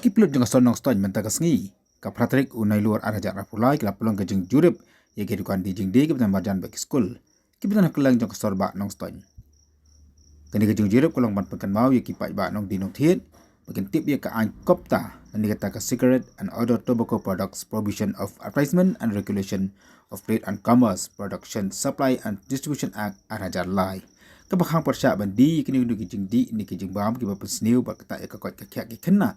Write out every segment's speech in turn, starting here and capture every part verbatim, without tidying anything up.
Ki pulit jong ka sor Nongstoiñ mynta ka sngi, ka phra tarik u Nailur ar hajar arphew lai, ki la pynlong ka jingjurip ïa ki dukan die jingdie kiba don marjan bad ki skul kiba don ha kylleng jong ka sor Bah Nongstoiñ. Kane ka jingjurip ka long ban pynkynmaw ïa ki paidbah nongdie nongthied ba kin tip ïa ka aiñ COPTA, lane kata ka Cigarette and Other Tobacco Products Prohibition of Advertisement and Regulation of Trade and Commerce, Production, Supply and Distribution Act ar hajar lai, kaba khang pyrshah ban die ïa kine ki jingdie ne ki jingbam kiba pynsniew bad ktah ïa ka koit ka khiah ki khynnah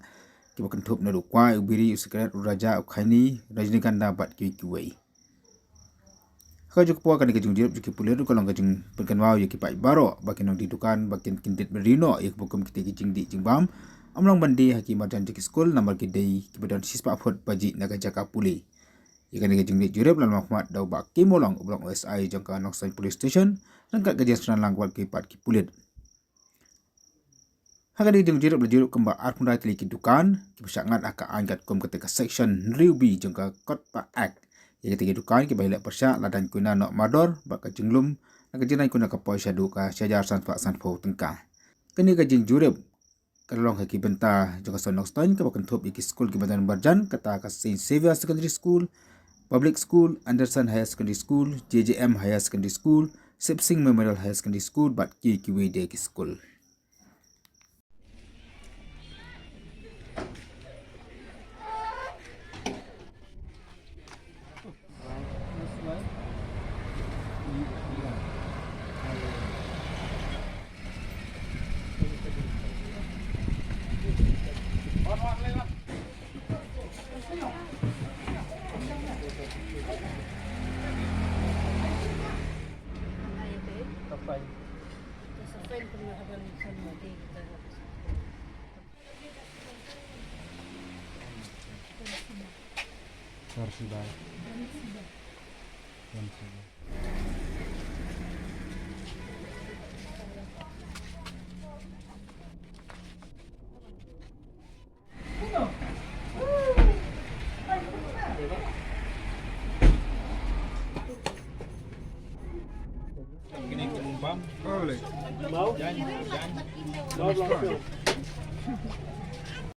kiba kynthup naduh u kwai, u biri, u sikret, u raja, u khaini, rajnigandha bad kiwei kiwei. Ha kajuh ka por, kane ka jingjurip jong ki pulit ruh ka long ka jingpynkynmaw ïa ki paid baroh ba ki nongdie dukan ba kin kyndit bynriew noh ïa kiba kum kitei ki jingdie jingbam, ym long ban die ha ki marjan jong ki skul, namar ki dei kiba don shispah phut ba jih na ka jaka pule. Ïa kane ka jingleit jurip la lam khmat da u Bah K. Mawlong, uba long OSI jong ka Nongstoiñ Police Station, ryngkat ka jingshna lang bad ki pat ki pulit. Ha kane ka jingjurip la jurip kumba arphew lai tylli ki dukan kiba shah ngat ha ka aiñ katkum kata ka section hynriew B jong ka COPTA Act. Ïa kitei ki dukan kiba ïaleh pyrshah la daiñ kuina noh mardor bad ka jinglum na ka jingdaiñ kuina ka poi shaduh ka shi hajar sanphew sanphew tyngka. Kane ka jingjurip ka la long ha ki bynta jong ka sor Nongstoiñ kaba kynthup ïa ki skul kiba don marjan, kata ka Saint Xavier Secondary School, Public School, Anderson Higher Secondary School, J J M Higher Secondary School, Sip Sing Memorial Higher Secondary School bad kiwei kiwei de ki skul.